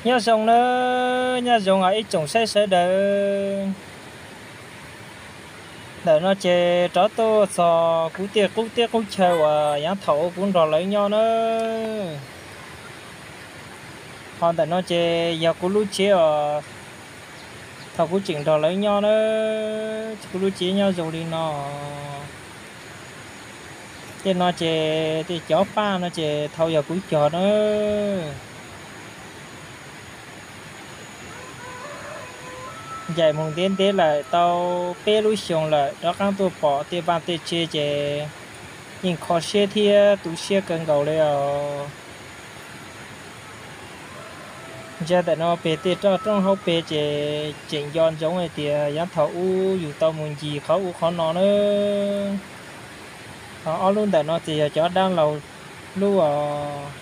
Nyob zoo nawb, nyob zoo os ib tsoom saib sawv daws. Ntawm no ces rov tuaj txog kuv tej qub teb qub chaw uas yav thaum kuv nrog lawv nyob nawb. Ho ntawm no ces yog kuv lub tsev os, thaum kuv tseem nrog lawv nyob nawb, kuv lub tsev nyob zoo li no. Tej no ces tej cov paj no ces thaum yog kuv cog nawb. Ncaim mus ntev ntev lawm tau peb lub xyoos lawm rov qab tuaj pom tej vaj tej tsev ces yeej kho siab thiab tu siab kawg nkaus li os. Ntsia ntawm no pem tej roj roob hauv pes ces tseem nco ntsoov hais tias yav thaum ub yus tau mus ncig qhov ub qhov no nawb. Ho ob lub ntawm no ces yog cov dab laug lub os.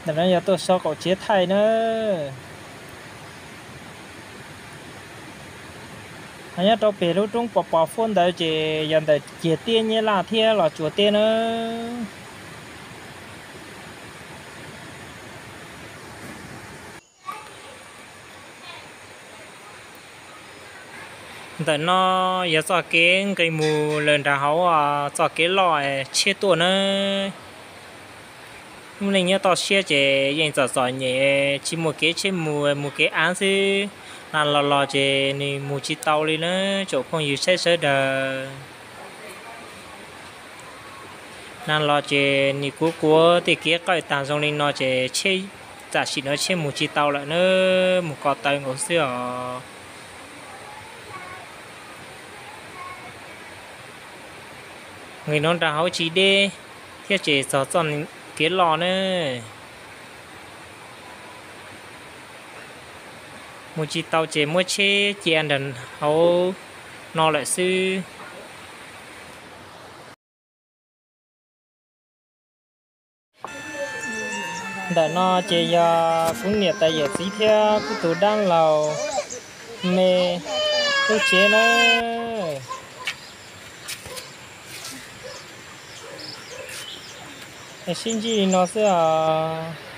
Ntawm no yog tuaj so qaum tsev thaij nawb. Ho nyob rau pem lub roob pos pos fuab ntawd ces yog ntawm ciag tiab Nyab Laj thiab Los Tsuas teb nawb. Ntawm no yog txoj kev nqis mus lawm nram hauv txoj kev loj tsheb tuaj nawb. Lub neej nyob toj siab ces yeej txom txom nyem, tsis muaj kev tsheb mus, mus kev av xwb. Nag los los ces nws mus tsis tau li nawb tsoom phooj ywg saib sawv daws. Nag los ces nim kuv kuav tej kev qawj tag zoo li no ces tsheb, tam sim no tsheb mus tsis tau lawm nawb, mus ko taw nkaus xwb os. Nqis no nram hauv tsis deb thiab ces txog txoj kev loj nawb. Mus tsis tau ces muab tsheb cia nram hauv no lawm xwb. Ntawm no ces yog kuv niam tais yawm txiv thiab kuv tus dab laug me lub tsev nawb. Es sib ntsib li no xwb os.